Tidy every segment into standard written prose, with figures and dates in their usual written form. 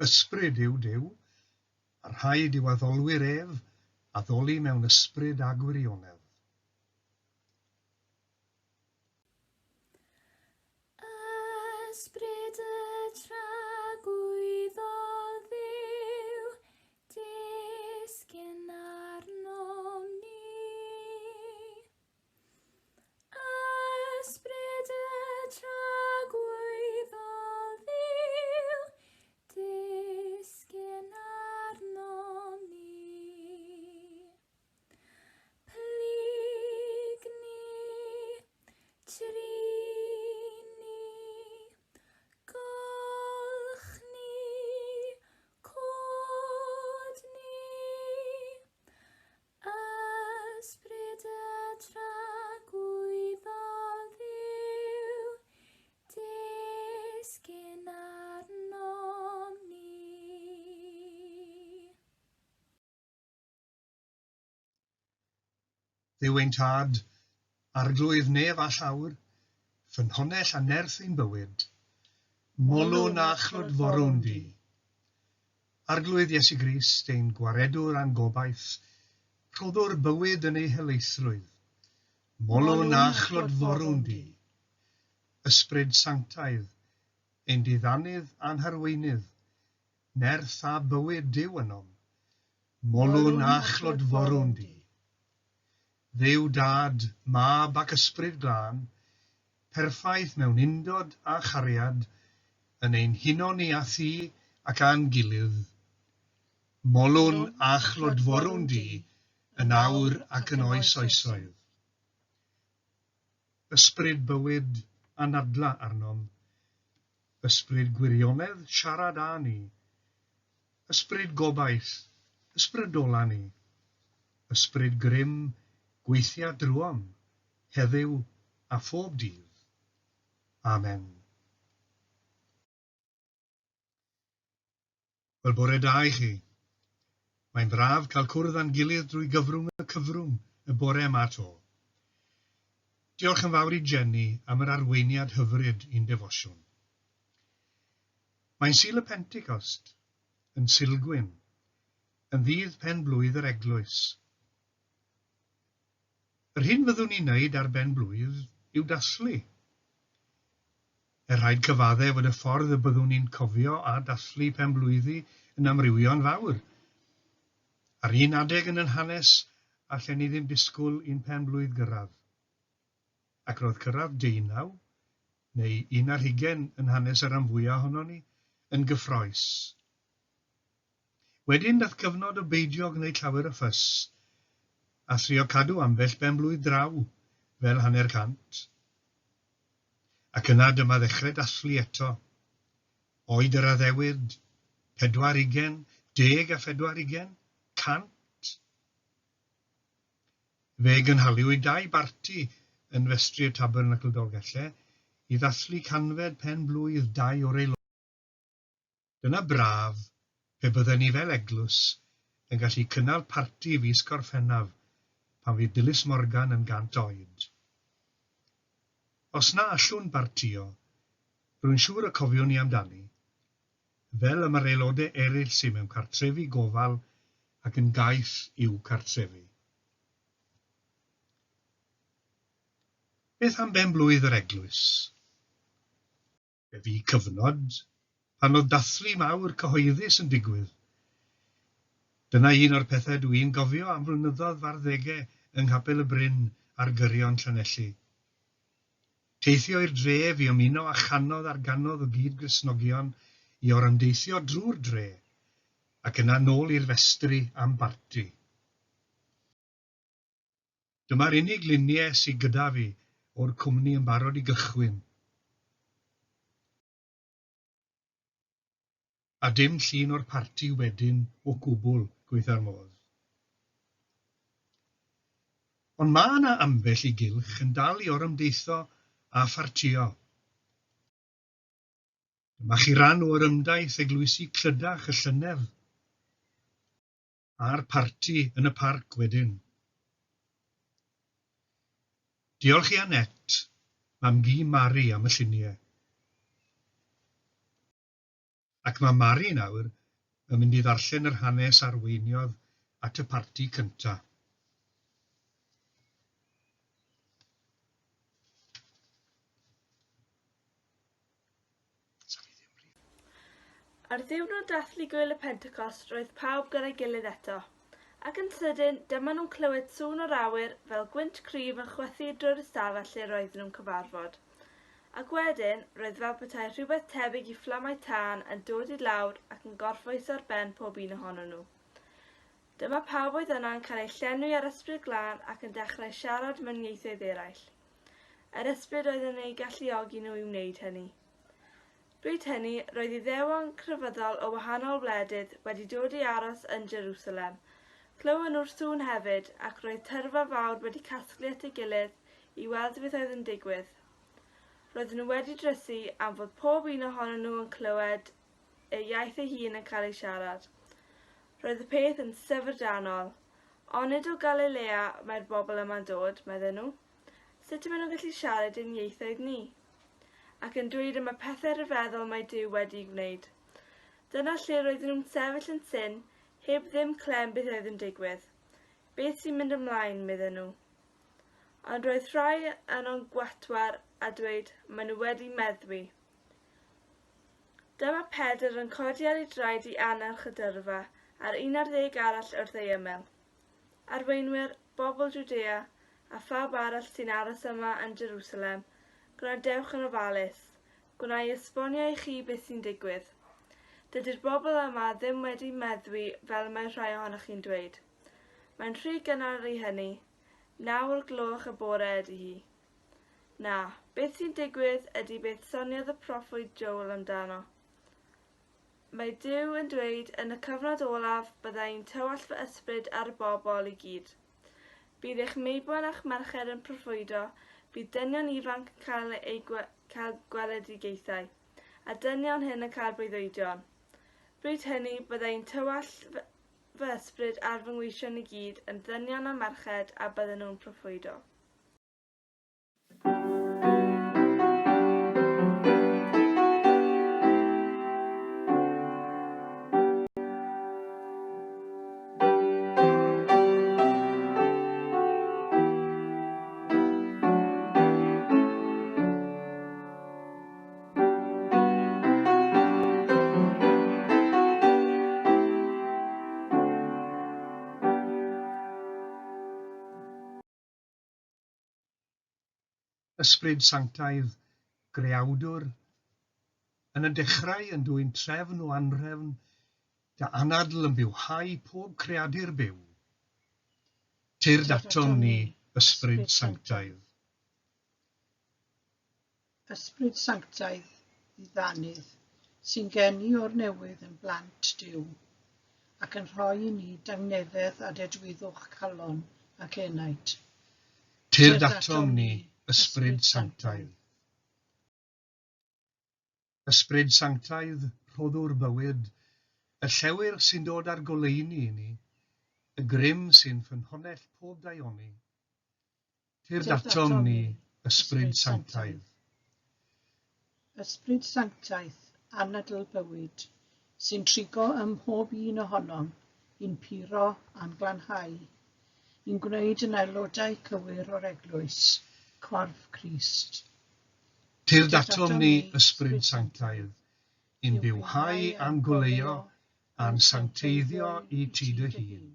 Ysbryd yw Duw, a rhaid i'w addolwyr ef addoli mewn ysbryd a gwirionedd. Ysbryd y tragwyddol Dduw, disgyn arnom ni. Ysbryd y tragwyddol Dduw, disgyn arnom ni. Plyg ni, trin ni, golch ni, cod ni. Ysbryd y tragwyddol Dduw, disgyn arnom ni. Dduw ein Tad, Arglwydd nef a llawr, ffynhonnell a nerth ein bywyd, molwn a chlodforwn di. Arglwydd Iesu Grist, ein Gwaredwr a'n gobaith, rhoddwr bywyd yn ei helaethrwydd, molwn a chlodforwn di. Ysbryd Sanctaidd, ein diddanydd a'n harweinydd, nerth a bywyd Duw ynom, Molwn a chlodforwn di. Dduw Dad, Mab ac Ysbryd Glân, perffaith mewn undod a chariad, yn ein huno ni â thi ac â'n gilydd. Molwn a chlodforwn di, yn awr ac yn oes oesoedd. Ysbryd bywyd, anadla arnom. Ysbryd gwirionedd, siarad â ni. Ysbryd gobaith, ysbrydola ni. Ysbryd grym, gweithia drwom, heddiw a phob dydd. Amen. Wel, bore da i chi. Mae'n braf cael cwrdd â'n gilydd drwy gyfrwng y cyfrwng y bore yma 'to. Diolch yn fawr i Jenny am yr arweiniad hyfryd i'n defosiwn. Mae'n Sul y Pentecost, yn Sulgwyn, yn ddydd pen-blwydd yr eglwys. Yr hyn fyddwn ni'n wneud ar ben-blwydd yw dathlu. Er rhaid cyfaddef fod y ffordd y byddwn ni'n cofio a dathlu pen-blwyddi yn amrywio'n fawr. Ar un adeg yn yn hanes allen ni ddim disgwyl i'n pen-blwydd gyrraedd. Ac roedd cyrraedd deunaw, neu un ar hugain yn hanes y rhan fwyaf ohonon ni, yn gyffrous. Wedyn daeth cyfnod o beidio gwneud llawer o ffys, a thrio cadw ambell ben-blwydd draw, fel hanner cant. Ac yna dyma ddechrau dathlu eto. Oed yr addewid, pedwar ugen, deg a phedwar ugen, 100. Fe gynhaliwyd dau barti yn festri y Tabernacl Dolgellau i ddathlu canfed pen-blwydd dau o'r aelodau. Dyna braf pe bydden ni fel eglwys yn gallu cynnal parti fis Gorffennaf pan fydd Dilys Morgan yn gant oed. Os na allwn bartïo, rwy'n siŵr y cofiwn ni amdani, fel y mae'r aelodau eraill sydd mewn cartrefi gofal ac yn gaeth i'w cartrefi. Beth am ben-blwydd yr eglwys? Fe fu cyfnod pan oedd dathlu mawr cyhoeddus yn digwydd. Dyna un o'r pethau dw i'n gofio am flynyddoedd f'arddegau yng Nghapel y Bryn ar gyrion Llanelli. Teithio i'r dref i ymuno â channoedd ar gannoedd o gyd-Gristnogion i orymdeithio drwy'r dre, ac yna nôl i'r festri am barti. Dyma'r unig luniau sy gyda fi o'r cwmni yn barod i gychwyn. A dim llun o'r parti wedyn o gwbl, gwaetha'r modd. Ond mae yna ambell i gylch yn dal i orymdeithio a phartïo. Dyma chi ran o orymdaith eglwysi Clydach y llynedd. A'r parti yn y parc wedyn. Diolch i Annette, mam-gu Mari am y lluniau. Ac mae Mari nawr yn mynd i ddarllen yr hanes arweiniodd at y parti cyntaf. Ar ddiwrnod dathlu Gŵyl y Pentecost roedd pawb gyda'i gilydd eto. Ac yn sydyn, dyma nhw'n clywed sŵn o'r awyr fel gwynt cryf yn chwythu drwy'r ystafell lle roedden nhw'n cyfarfod. Ac wedyn, roedd fel petai rhywbeth tebyg i fflamau tân yn dod i lawr ac yn gorffwys ar ben pob un ohonyn nhw. Dyma pawb oedd yna'n cael eu llenwi â'r Ysbryd Glân ac yn dechrau siarad mewn ieithoedd eraill. Yr Ysbryd oedd yn eu galluogi nhw i wneud hynny. Bryd hynny, roedd Iddewon crefyddol o wahanol wledydd wedi dod i aros yn Jerusalem. Clywon nhw'r sŵn hefyd, ac roedd tyrfa fawr wedi casglu at ei gilydd i weld beth oedd yn digwydd. Roedden nhw wedi drysu am fod pob un ohonyn nhw yn clywed ei iaith ei hun yn cael ei siarad. Roedd y peth yn syfrdanol. Onid o Galilea mae'r bobl yma'n dod, medden nhw. Sut maen nhw'n gallu siarad ein ieithoedd ni? Ac yn dweud am y pethau rhyfeddol mae Duw wedi'u gwneud. Dyna lle roedden nhw'n sefyll yn syn, heb ddim clem beth oedd yn digwydd. Beth sy'n mynd ymlaen, medden nhw. Ond roedd rhai yno'n gwatwar a dweud, maen nhw wedi meddwi. Dyma Pedr yn codi ar ei draed i annerch y dyrfa, a'r 11 arall wrth ei ymyl. Arweinwyr, bobl Jwdea, a phawb arall sy'n aros yma yn Jerusalem, gwrandewch yn ofalus. Gwna i esbonio i chi beth sy'n digwydd. Dydy'r bobl yma ddim wedi meddwi fel y mae rhai ohonoch chi'n dweud. Mae'n rhy gynnar i hynny. Naw o'r gloch y bore ydy hi. Na, beth sy'n digwydd ydy beth soniodd y proffwyd Joel amdano. Mae Duw yn dweud, yn y cyfnod olaf, bydda i'n tywallt fy ysbryd ar y bobl i gyd. Bydd eich meibion a'ch merched yn proffwydo, bydd dynion ifanc yn cael eu cael gweledigaethau, a dynion hŷn yn cael breuddwydion. Bryd hynny, bydda i'n tywallt fy ysbryd ar fy ngweision i gyd, yn ddynion a merched, a bydden nhw'n proffwydo. Ysbryd Sanctaidd, Greawdwr, yn y dechrau yn dwyn trefn o anrhefn, dy anadl yn bywhau pob creadur byw. Tyrd atom ni, Ysbryd Sanctaidd. Ysbryd Sanctaidd, ddiddanydd, sy'n geni o'r newydd yn blant Duw, ac yn rhoi i ni dangnefedd a dedwyddwch calon ac enaid. Tyrd atom ni, Ysbryd Sanctaidd. Ysbryd Sanctaidd, rhoddwr bywyd, y llewyrch sy'n dod â'r goleuni i ni, y grym sy'n ffynhonnell pob daioni. Tyrd atom ni, Ysbryd Sanctaidd. Ysbryd Sanctaidd, anadl bywyd, sy'n trigo ym mhob un ohonom, i'n puro a'n glanhau, i'n gwneud yn aelodau cywir o'r Eglwys, corff Crist. Tyrd atom ni, Ysbryd Sanctaidd, i'n bywhau a'n goleuo a'n sancteiddio i ti dy hun.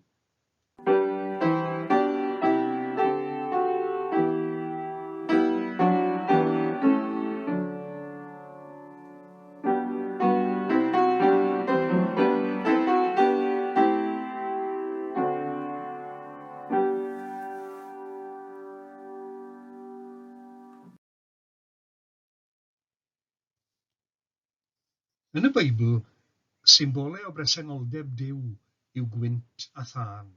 Yn y Beibl, symbolau o bresenoldeb Duw yw gwynt a thân.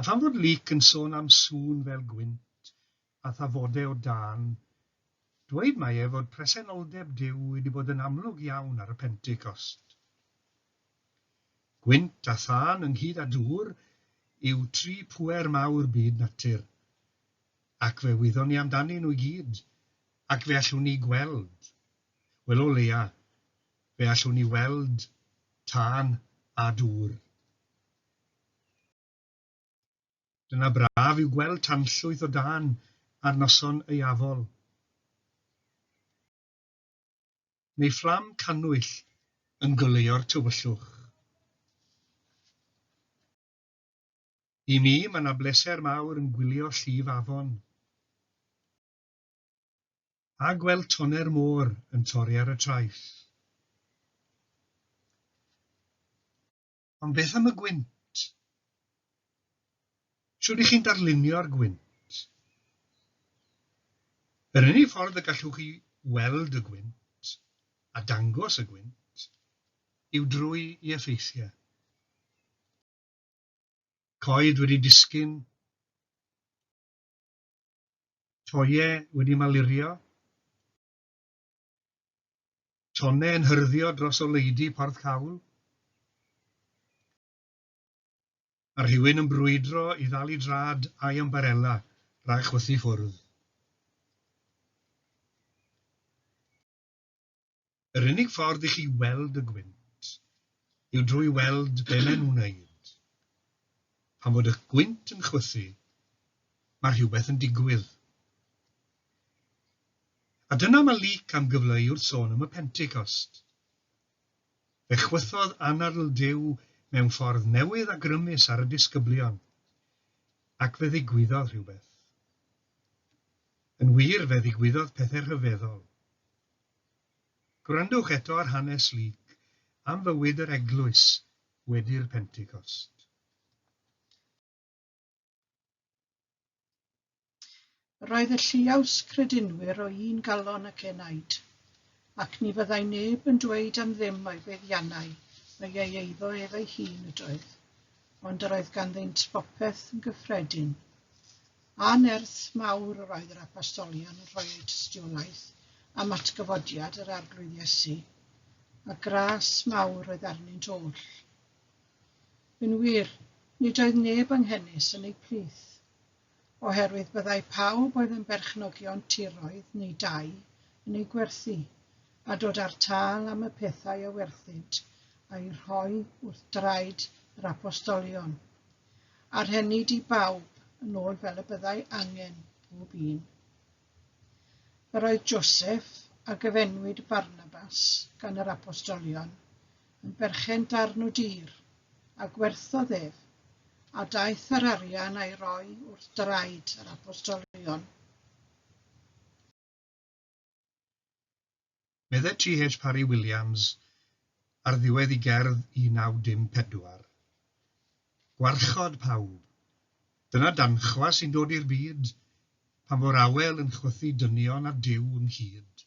A pham fod Luc yn sôn am sŵn fel gwynt a thafodau o dân, dweud mae e fod presenoldeb Duw wedi bod yn amlwg iawn ar y Pentecost. Gwynt a thân ynghyd â dŵr yw tri pŵer mawr byd natur, ac fe wyddon ni amdanyn nhw i gyd, ac fe allwn ni gweld, wel o leia, Fe allwn ni weld tân a dŵr. Dyna braf yw gweld tanllwyth o dân ar noson aeafol. Neu fflam cannwyll yn goleuo'r tywyllwch. I mi, mae 'na bleser mawr yn gwylio llif afon. A gweld tonne'r môr yn torri ar y traeth. Ond beth am y gwynt? Shwd 'ych chi'n darlunio'r gwynt? Yr unig ffordd y gallwch chi weld y gwynt, a dangos y gwynt, yw drwy i effeithiau. Coed wedi disgyn, toiau wedi malurio, tonnau yn hyrddio dros oleudy Porthcawl, a rhywun yn brwydro i ddal i drad a'i ymbarela rhag chwythu ffwrdd. Yr unig ffordd i chi weld y gwynt yw drwy weld be maen nhw'n wneud. Pan fod y gwynt yn chwythu, mae rhywbeth yn digwydd. A dyna mae Luc am gyfleu wrth sôn am y Pentecost. Fe chwythodd anadl Duw mewn ffordd newydd a grymus ar y disgyblion, ac fe ddigwyddodd rhywbeth. Yn wir, fe ddigwyddodd pethau rhyfeddol. Gwrandwch eto ar hanes Luc am fywyd yr eglwys wedi'r Pentecost. Yr oedd y lliaws credinwyr o un galon ac enaid, ac ni fyddai neb yn dweud am ddim o'i feddiannau mai ei eiddo ef ei hun ydoedd, ond yr oedd ganddynt bopeth yn gyffredin. A nerth mawr yr oedd yr apostolion yn rhoi eu tystiolaeth am atgyfodiad yr Arglwydd Iesu, a gras mawr oedd arnynt oll. Yn wir, nid oedd neb anghenus yn eu plith, oherwydd byddai pawb oedd yn berchnogion tiroedd neu dai yn eu gwerthu, a dod â'r tâl am y pethau a werthid a'u rhoi wrth draed yr apostolion, a rhennid i bawb yn ôl fel y byddai angen pob un. Yr oedd Joseph, a gyfenwid Barnabas gan yr apostolion, yn berchen darn o dir, a gwerthodd ef, a daeth â'r arian a'i roi wrth draed yr apostolion. Meddai TH Parry Williams ar ddiwedd ei gerdd 1914, Gwarchod pawb. Dyna danchwa sy'n dod i'r byd, pan fo'r awel yn chwythu dynion a Duw ynghyd.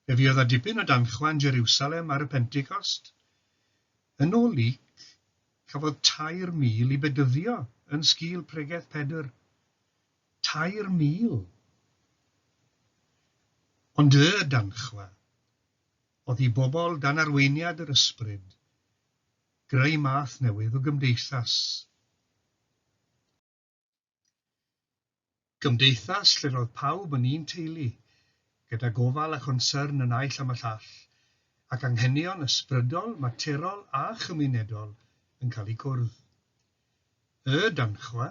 Fe fuodd a dipyn o danchwa yn Jeriwsalem ar y Pentecost. Yn ôl Luc, cafodd 3,000 i bedyddio yn sgil pregeth Pedr. 3,000! Ond y danchwa oedd i bobl dan arweiniad yr ysbryd greu math newydd o gymdeithas. Gymdeithas lle roedd pawb yn un teulu, gyda gofal a chonsyrn y naill am y llall, ac anghenion ysbrydol, materol a chymunedol yn cael eu cwrdd. Y danchwa,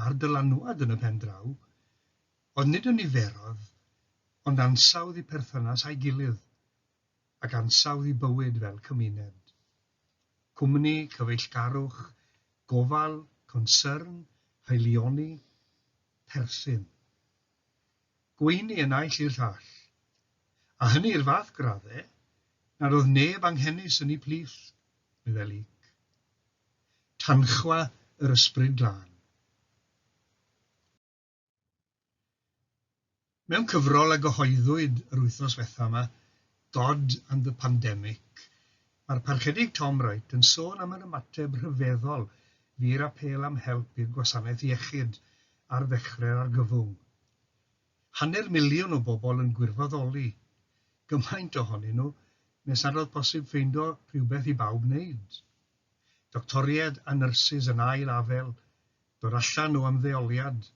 a'r dylanwad yn y pen draw, oedd nid y niferoedd, ond ansawdd eu perthynas â'i gilydd, ac ansawdd eu bywyd fel cymuned. Cwmni, cyfeillgarwch, gofal, consyrn, haelioni, perthyn. Gweini y naill i'r llall. A hynny i'r fath gradde nad oedd neb anghenus yn eu plith, meddai Luc. Tanchwa yr Ysbryd Glân. Mewn cyfrol a gyhoeddwyd yr wythnos wetha yma, God and the Pandemic, mae'r Parchedig Tom Wright yn sôn am yr ymateb rhyfeddol fu i'r apêl am help i'r gwasanaeth iechyd ar ddechrau'r argyfwng. Hanner miliwn o bobl yn gwirfoddoli, gymaint ohonyn nhw nes nad oedd posib ffeindo rhywbeth i bawb wneud. Doctoriaid a nyrsys yn ail afael, dod allan o ymddeoliad,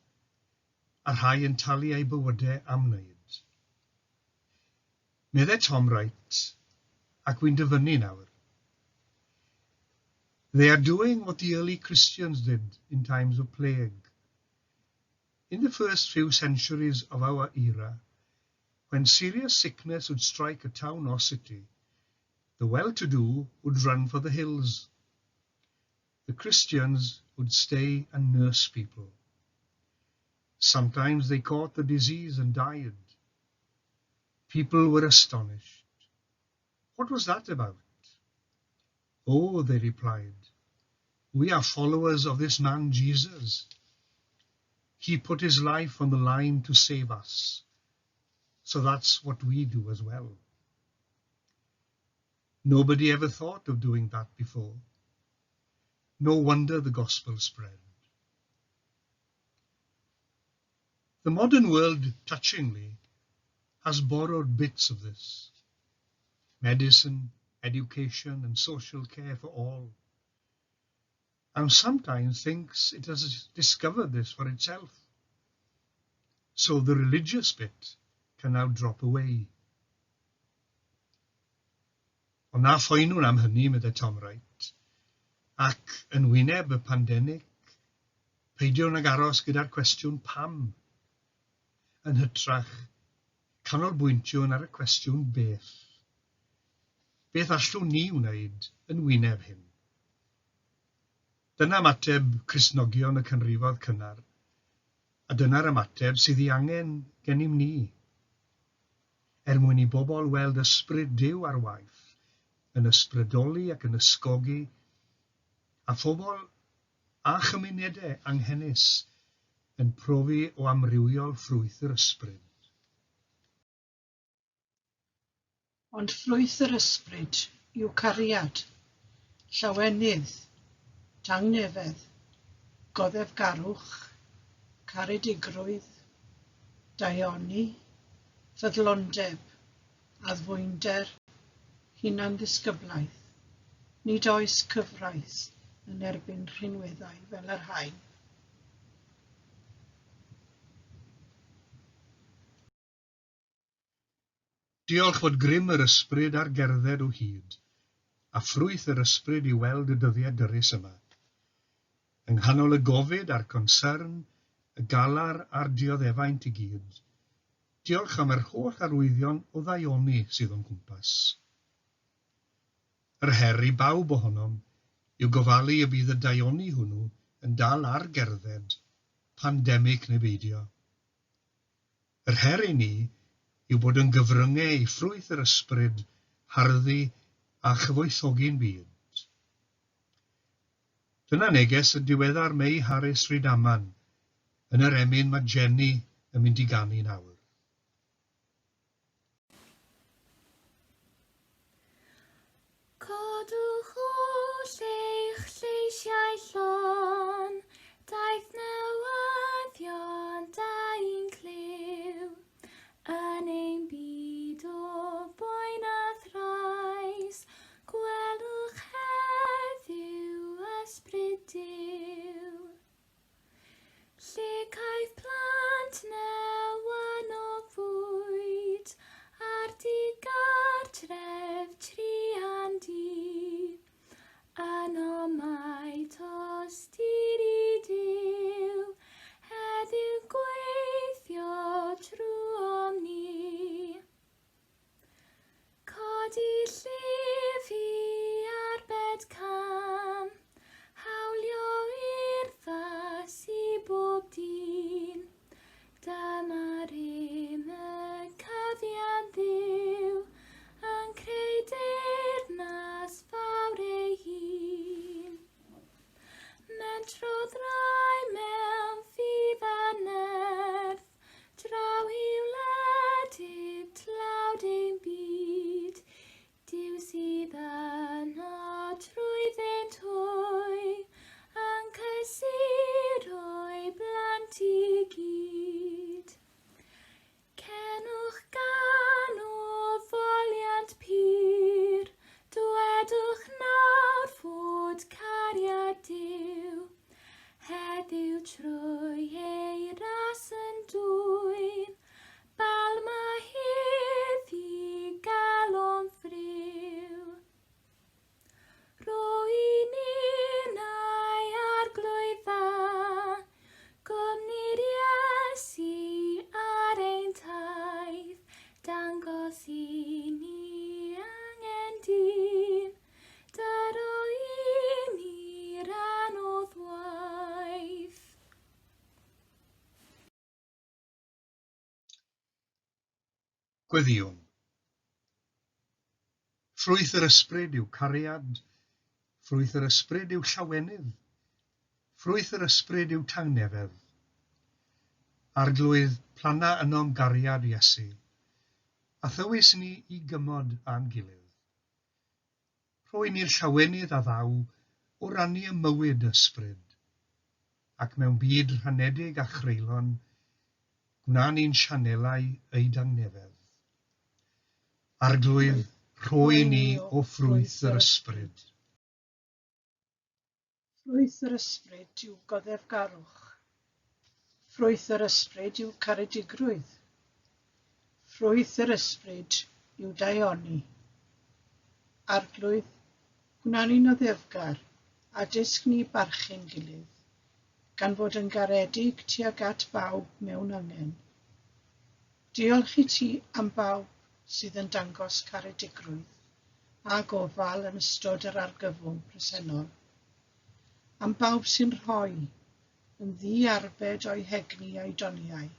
a rhai yn talu eu bywydau am wneud. Meddai Tom Wright, ac wy'n dyfynnu nawr. They are doing what the early Christians did in times of plague. In the first few centuries of our era, when serious sickness would strike a town or city, the well-to-do would run for the hills. The Christians would stay and nurse people. Sometimes they caught the disease and died. People were astonished. What was that about? Oh, they replied, we are followers of this man Jesus. He put his life on the line to save us. So that's what we do as well. Nobody ever thought of doing that before. No wonder the gospel spread. The modern world, touchingly, has borrowed bits of this. Medicine, education and social care for all. And sometimes thinks it has discovered this for itself. So the religious bit can now drop away. Ond na phoenwn am hynny, meddai Tom Wright, ac yn wyneb y pandemig, peidiwn ag aros gyda'r cwestiwn pam. Yn hytrach, canolbwyntiwn ar y cwestiwn beth. Beth allwn ni wneud yn wyneb hyn? Dyna ymateb Cristnogion y canrifoedd cynnar, a dyna'r ymateb sydd ei angen gennym ni, er mwyn i bobl weld ysbryd Duw ar waith, yn ysbrydoli ac yn ysgogi, a phobl a chymunedau anghenus yn profi o amrywiol ffrwyth yr ysbryd. Ond ffrwyth yr ysbryd yw cariad, llawenydd, tangnefedd, goddefgarwch, caredigrwydd, daioni, ffyddlondeb, addfwynder, hunanddisgyblaeth. Nid oes cyfraith yn erbyn rhinweddau fel y rhain. Diolch fod grym yr ysbryd ar gerdded o hyd, a ffrwyth yr ysbryd i weld y dyddiau dyrys yma. Yng nghanol y gofid a'r concern, y galar a'r dioddefaint i gyd, diolch am yr holl arwyddion o ddaioni sydd o'n cwmpas. Yr her i bawb ohonom yw gofalu y bydd y daioni hwnnw yn dal ar gerdded, pandemig neu beidio. Yr her i ni yw bod yn gyfryngau i ffrwyth yr ysbryd, harddu a chyfoethogi'n byd. Dyna neges y diweddar Mei Harris Rydaman yn yr emyn mae Jenny yn mynd i ganu nawr. Codwch oll eich lleisiau llon, daeth newyddion da i'n clyw. Yn ein byd o boen a thrais, gwelwch heddiw ysbryd Duw. Lle caiff plant newynoedd, Gweddïwn. Ffrwyth yr Ysbryd yw cariad, ffrwyth yr Ysbryd yw llawenydd, ffrwyth yr Ysbryd yw tangnefedd. Arglwydd, planna ynom gariad Iesu, a thywys ni i gymod â'n gilydd. Rhoi ni'r llawenydd a ddaw o rannu ym mywyd ysbryd, ac mewn byd rhanedig a chreulon, gwna ni'n sianelau ei dangnefedd. Arglwydd, rhoi ni o ffrwyth yr ysbryd. Ffrwyth yr ysbryd yw goddefgarwch. Ffrwyth yr ysbryd yw caredigrwydd. Ffrwyth yr ysbryd yw daioni. Arglwydd, gwna ni'n oddefgar a dysg ni barchu'n gilydd, gan fod yn garedig tuag at bawb mewn angen. Diolch i ti am bawb sydd yn dangos caredigrwydd a gofal yn ystod yr argyfwng presennol. Am bawb sy'n rhoi yn ddiarbed o'i hegni a'i doniau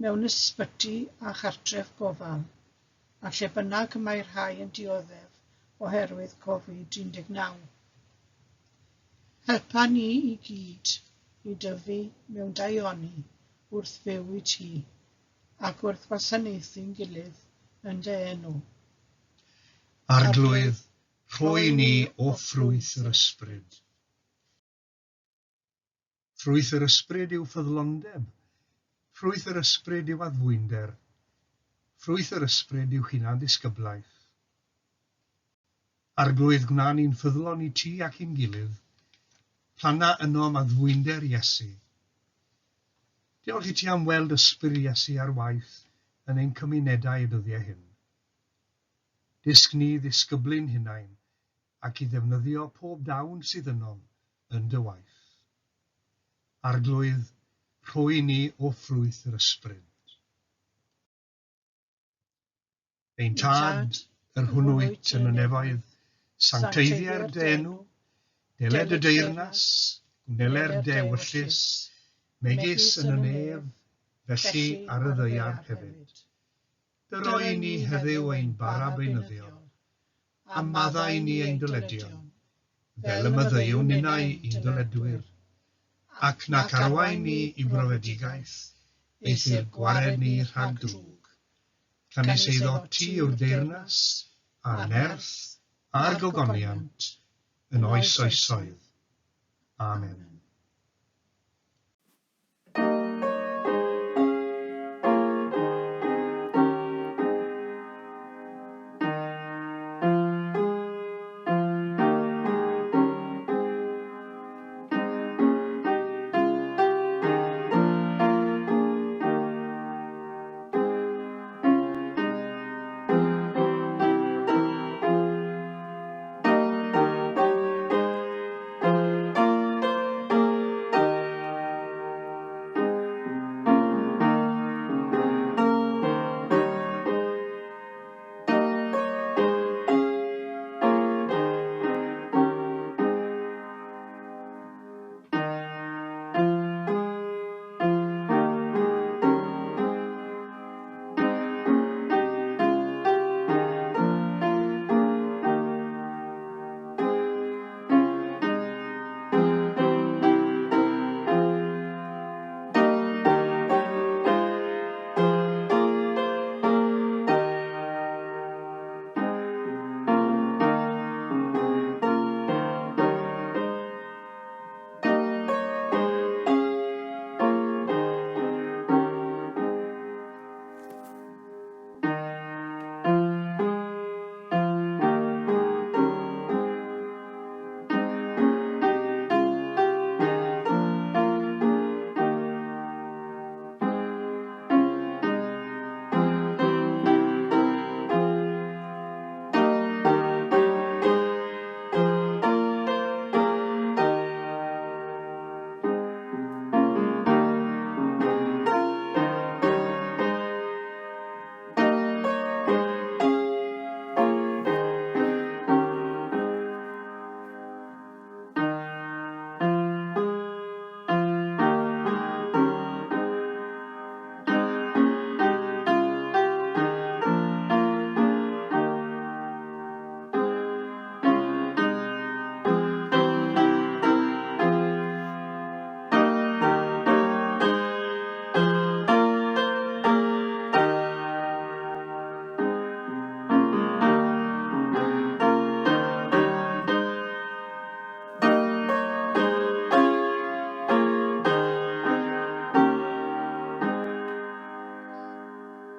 mewn ysbyty a chartref gofal, a lle bynnag y mae rhai yn dioddef oherwydd Covid-19. Helpa ni i gyd i dyfu mewn daioni wrth fyw i ti ac wrth wasanaethu'n gilydd yn dy enw. Arglwydd, rhoi ni o ffrwyth yr Ysbryd. Ffrwyth yr Ysbryd yw ffyddlondeb. Ffrwyth yr Ysbryd yw addfwynder. Ffrwyth yr Ysbryd yw hunanddisgyblaeth. Arglwydd, gwna ni'n ffyddlon i ti ac i'n gilydd. Planna ynom addfwynder Iesu. Diolch i ti am weld ysbryd Iesu ar waith yn ein cymunedau y dyddiau hyn. Dysg ni ddisgyblu'n hunain ac i ddefnyddio pob dawn sydd ynom yn dy waith. Arglwydd, rhoi ni o ffrwyth yr Ysbryd. Ein Tad, yr hwnnw wyt yn y nefoedd, sancteiddier dy enw, deled y deyrnas, gwneler dy ewyllys, megis yn y nef, felly ar y ddaear hefyd. Dyro i ni heddiw ein bara beunyddiol, a maddau ni ein dyledion, fel y maddeuwn ninnau i'n dyledwyr, ac nac arwain ni i brofedigaeth, eithr gwared ni rhag drwg. Canys eiddo ti yw'r deyrnas, a'r nerth, a'r gogoniant, yn oes oesoedd. Amen.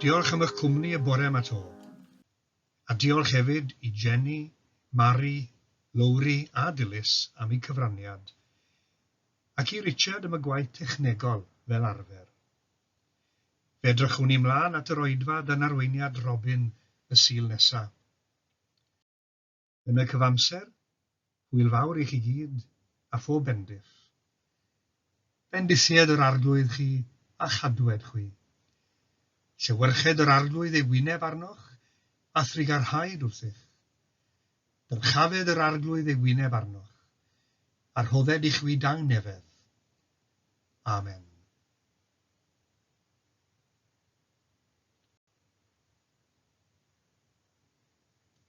Diolch am eich cwmni y bore yma 'to. A diolch hefyd i Jenny, Mari, Lowri a Dilys am eu cyfraniad, ac i Richard am y gwaith technegol, fel arfer. Fe edrychwn ni mlaen at yr oedfa dan arweiniad Robin y Sul nesa. Yn y cyfamser, hwyl fawr i chi gyd, a phob bendith. Bendithied yr Arglwydd chi, a chadwed chwi. Llewyrched yr Arglwydd ei wyneb arnoch, a thrugarhaed wrthych. Dyrchafed yr Arglwydd ei wyneb arnoch, a rhodded i chwi dangnefedd. Amen.